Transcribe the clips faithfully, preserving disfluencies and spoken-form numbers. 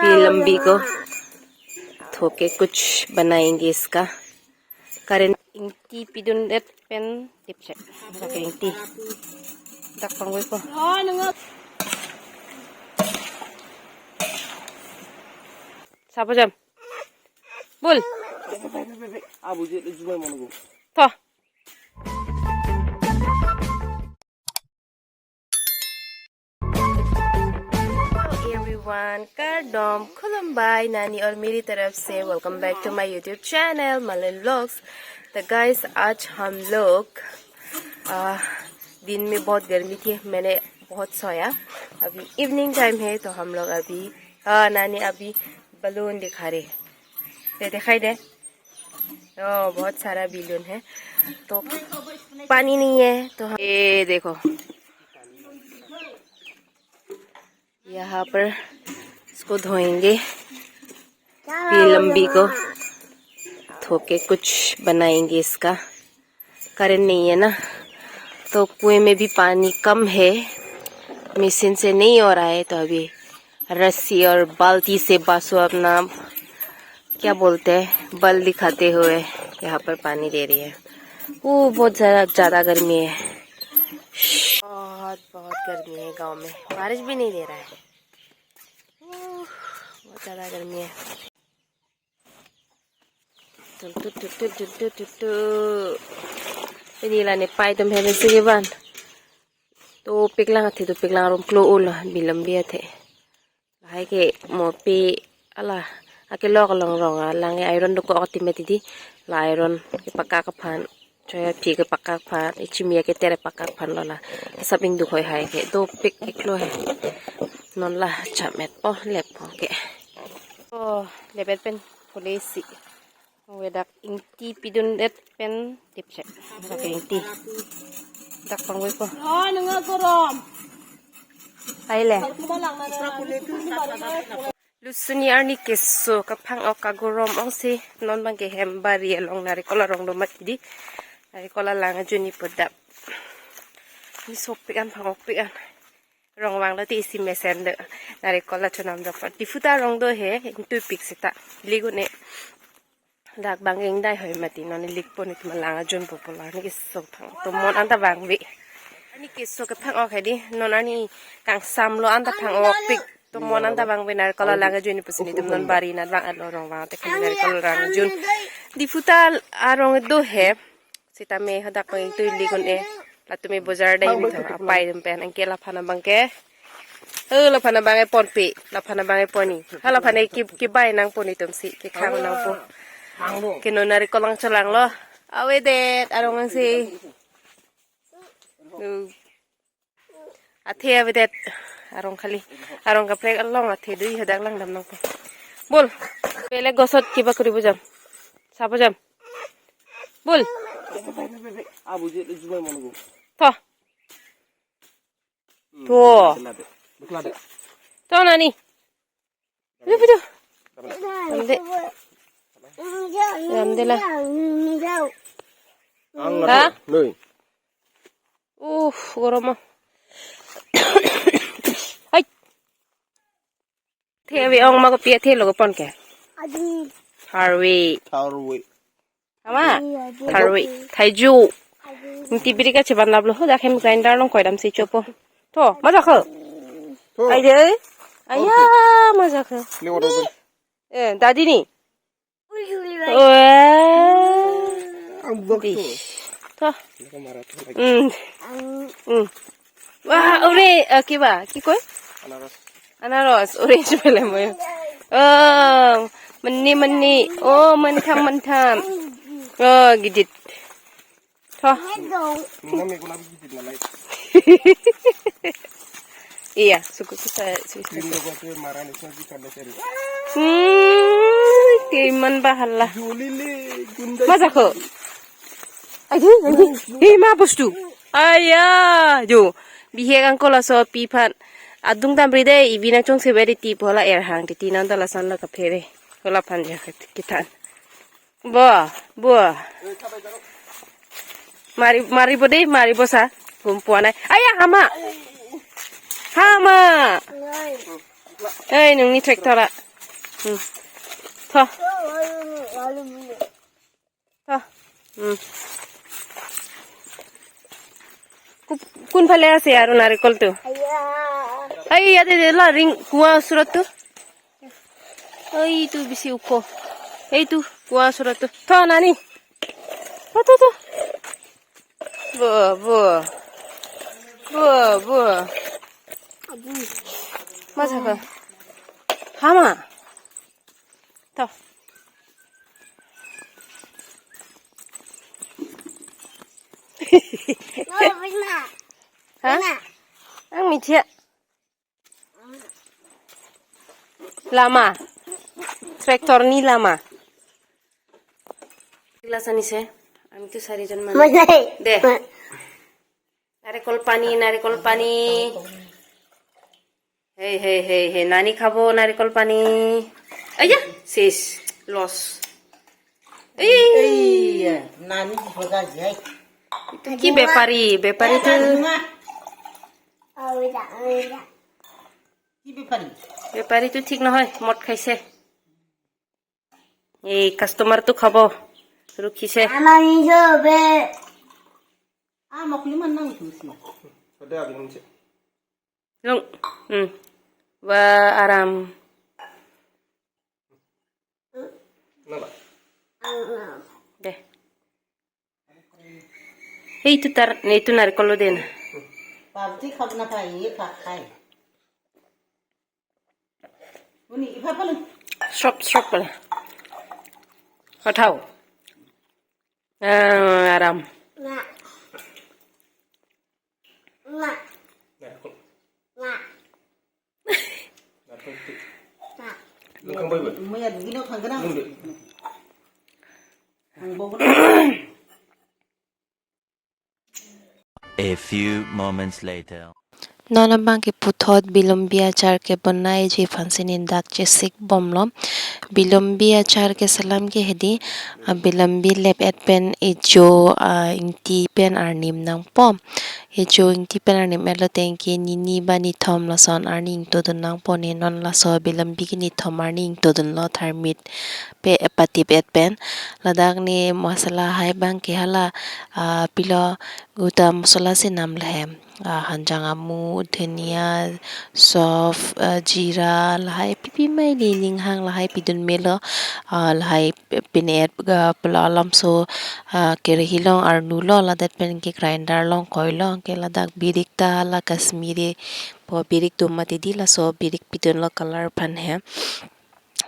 ये लंबी को धो के कुछ बनाएंगे इसका। Current, ingti pidundet pen tipche. Pakai ingti. Dak pangwei ko. Sabo jam. Bul. Tho. Hello everyone, kardom, khulumbai, Nani और मेरी तरफ से welcome back to my YouTube channel, Malin Vlogs। तो guys, आज हम लोग, आ, दिन में बहुत गर्मी थी, मैंने बहुत सोया। अभी evening time है, तो हम लोग अभी, आ, नानी अभी balloon दिखा रहे। ये दिखाई दे, ओ, बहुत सारा balloon है, तो पानी नहीं है, तो हम, ये देखो, यहाँ पर इसको धोएंगे, ये लंबी को धो के कुछ बनाएंगे इसका। Current नहीं है ना, तो कुएं में भी पानी कम है, मशीन से नहीं हो रहा है, तो अभी रस्सी और बाल्टी से बासु अपना, क्या बोलते हैं, बल दिखाते हुए यहाँ पर पानी दे रही है। ओ, बहुत ज्यादा, ज्यादा गर्मी है, बहुत, बहुत गर्मी है गांव में, बारिश भी नहीं दे रहा है। ओ, बहुत ज्यादा गर्मी है। Tut, tut, tut, tut, tut, tut, tut, tut. Pini la ne pai atum hem isi kevan. Dopik lang athe, dopik lang arum klo ul bilam bi athe. Lahai ke mopi ala akelok along rong alang iron dokok ati mati di. La iron kepakak aphan, choya phi kepakak aphan, ichimi aketer pakak aphan lo la. Sab ingduk hoi hai ke dopik iklo hai. Non la chamet po lep po ke. Oh, lepet pen polisi. Wedak ingti pidundet pen tipche. Pakai ingti. Dak pangwei ko. Ai le. Lusuni arni keso kaphang-ok kagorom ongsi non bang ke hem bari along narikol arong do mati di. Narikol alang ajuni pudak. Ni sopik an phang-okpik an. Rong vanglo ti isi mesen do. Narikol achonam dokpon. Difuta rong do he, ingtuipik seta. Ligun e. Dak bang ingdai hoi mati non ilikpon itum alang ajunpo pulo. Arni keso phang. Tomon anta bang vi. Arni keso kaphang-ok hedi. Non arni kangsamlo anta phang-okpik. Tomon anta bang vi narikol alang ajuni pusi nitum non bari nat vang alo rong vang tek narikol alang ajun. Difuta arong do he. Sitame hadak pang itu ilikun e. Latum e bojar dai mi tho. Apai atum pen angke laphan abang ke. He laphan abang e ponpe. Laphan abang e poni. Ha laphan e ki, kibai nangpo nitum si. Kekhang nangpo. Ke non narikol lang cholanglo. Awedet arong angsi. Nu. Athe awedet arong khali. Arong kaprek along athe dui hadak langdam nangpo. Bul. Pele gosot kiba kuri bujam. Sabo jam. Bul. Tho. Tho. Tho nani. Ayo, betul. Ramde. Ramde la. Ha? Noi. Uh, goromo. Hai. Thevi ong ma kopi athe lo pon ke. Tharve. Tharve. Ama, tharve, thaiju. Ingti biri kacheban laplo, dak hem grinder along koidam si chopo. Tho, maja kho. Tho. Ai de. Aya, maja kho. Ni order. Eh, dadi ni. Wah. Ang bok to. Tho. Hmm. Hmm. Wah, ore, eh, kiba, ki koi? Anaros. Anaros, orange pala mo yun. Oh, mani, mani. Oh, mantham, mantham. Oh, gidit. Tho. Iya, suku kita, suku. Hmm, kiman bahala. Maja kho. Aji, aji. Eh, ma bostu. Aya, jo. Bihek angkol aso pi aphan. Adung damri de, ibi nangchongse beri ti pola er hang ti ti nang dala san la kaphere. Kola aphan ja kithan. Bo, bo. Mari, mari bo de, mari bo sa. Gumpuan ai. Aya, hama. Hama. Ei, nung ni tractor a. Hmm. Tho. Tho. Hmm. Ku-, kun phale ase aru narikol tu? Ai, ade de la ring kuwa surat tu. Oi, tu bisi uko. Ei tu, kuwa surat tu. Tho, nani. Tho, tho, tho. Bo, bo. Bo, bo. Masa ka? Hama. Tho. Oh, Rina. Ha? Rina. Ang mitya. Lama. Tractor ni lama. Glass anise. Ami tu sarijon man. Mojai. De. Ma- Narikol pani, narikol pani. Hey, hey, hey, hey. Nani khabo narikol pani? Aya, sis. Loss. Ei. Ei, nani di boga jai. Itu ki bepari, bepari tu. Nani ma? Ki bepari? Bepari tu thik nohoi, mot khaise. Ei, customer tu khabo rukhise. Ama ni so be. Ah, makuli man nang tu si. Ada lagi nang cek. Lung. Hmm. Wa aram. Napa? Deh. Ei, itu tar, itu narikol lo dena. Pabji khap na pai, ye khap khai. Uni, ipha pala. Srop, srop pala. Kathau. Ah, aram. Ma. Ma. Narikol. Ma. Narikol tu. Ma. Lu kang boy, boy. Maya dugino khang kenang. Lu deh. Khang boy kenang. A few moments later. Non abang ke puthot bilombi achar kebonai ji aphan si ne dak chesik bomlo. Bilombi achar keselam ke hedi, ah, bilombi lep-et pen ejo, ah, ingti pen arnim nangpo. Ejo ingti pen arnim etlo tangte nini ba nithom lason arni ingtodun nangpo ne non laso bilombi ke nithom arni ingtodunlo tharmit pe epatip et pen. Ladak ne masala hai abang ke hala, ah, pilo goda masala si nam le hem. Ah, hanjang amu, dhania, sof, ah, jira, lahai pipi mai ne ning hang lahai pidun melo, ah, lahai pine et ga pula alam so, ah, kerehi along arnu lo ladet pen ke grinder along koi lo ke ladak birik ta la Kashmiri po birik tu mati di laso birik pidun lo color aphan he.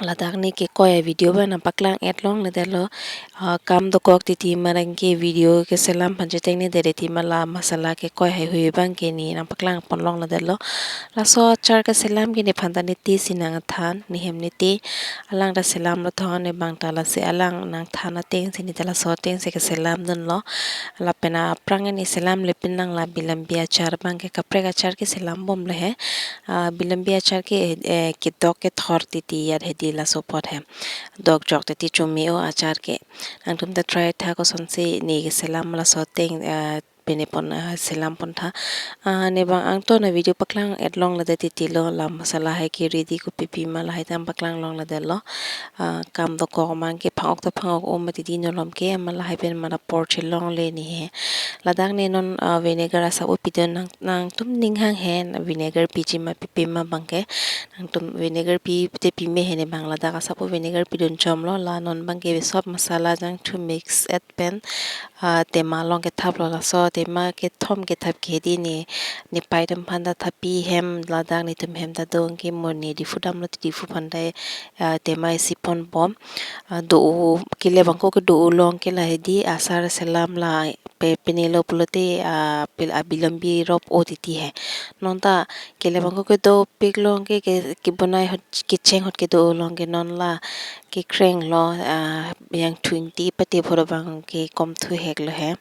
Ladak ne kekoi a video abang nangpaklang et longledetlo, ah, kam dokok titi ma abang ke video keselam aphan cheteng ne dere ti ma la masala kekoi haihui abang ke ne nangpaklang pon longledetlo. Laso achar keselam ke nephan ta neti si nangthan, nehem neti alang ta selamlo thon ne abang ta lasi alang nangthan ateng si ne ta laso ateng si keselam dunlo. Lapen aphrang ne selam lepin lang la bilombi achar abang ke kaprek achar keselam bomlo he. Ah, bilombi achar ke, eh, kedok kethor titi yat hedi laso apot he. Dokjok titi chome-o achar ke. Nangtum ta try tha kosonsi ne keselam laso ateng, ah, pine pon, ah, selam pon tha. Ah, ne abang angton a video paklang et longledet titi lo la masala hai ke ready kopi pi ma lahai ta nangpaklang longledetlo. Ah, kam dokok abang ke phang-ok ta phang-ok-o mati di nolom ke ma lahai pen ma apor chelongle ne he. Ladak ne non, ah, vinegar asap-o pidun nang, nangtum ning hang he vinegar piji ma pipe ma abang ke. Nangtum vinegar pi te pime he ne abang ladak asap-o vinegar pidun chomlo la non abang ke sob masala jangthu mix et pen, ah, tema along kethaplo laso tema kethom kethap ke hedi ne, nepei atum aphan ta thapi hem ladak netum hem ta do ke mo ne Diphu damlo Diphu aphan ta, ah, tema isi ponbom. Ah, do-o kele abang ko kedo-o along ke la hedi achar selam la pe pinelo pulote, ah, pil a bilombi rop-o titi he. Non ta kele abang ko kedopik along ke, ke, kebonai ahut kecheng ahut kedo-o along ke non la kekreng lo, ah, jangthu ingti pate bhoro abang ke kom thu hek lo he.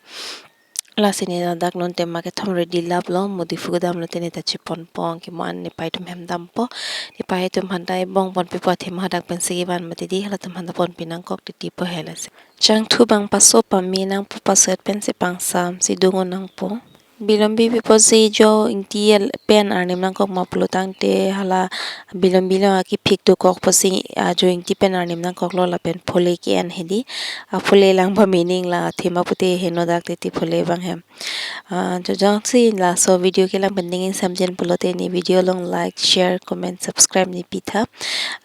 Lasi ne ladak non tema kethom ready laplo, mo Diphu kedamlo te ne ta chepon pon ke mo an nepei atum hem dampo. Nepei atum aphan ta ebong ponpipo athema hadak pensi kevan mati di halatum aphan ta ponpi nangkok titi po he lasi. Jangthu abang paso pame nangpo, paso et pensi pangsam si dungo nangpo. Bilombi pipo si Jo Ingti pen arnam nangkok ma pulo tangte hala bilombi along akiphik dokok pusi, ah, Jo Ingti pen arnam nangkoklo lapen phole ke-en hedi. Ah, phole lang ba meaning la thema pute henodak titi phole abang hem. Ah, jo jongsi laso video kelang pen ning ingsamjin pulote ne video along like, share, comment, subscribe ne pitha.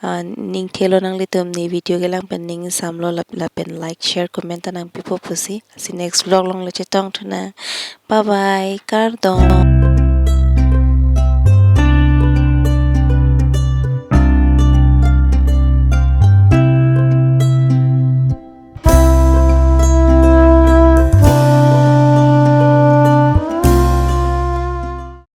Ah, ning thelo nanglitum ne video kelang pen ning ingsamlo lap-, lapen like, share, comment ta nangpipo pusi. Si next vlog along le chetongthu nang. Bye bye. Kardom.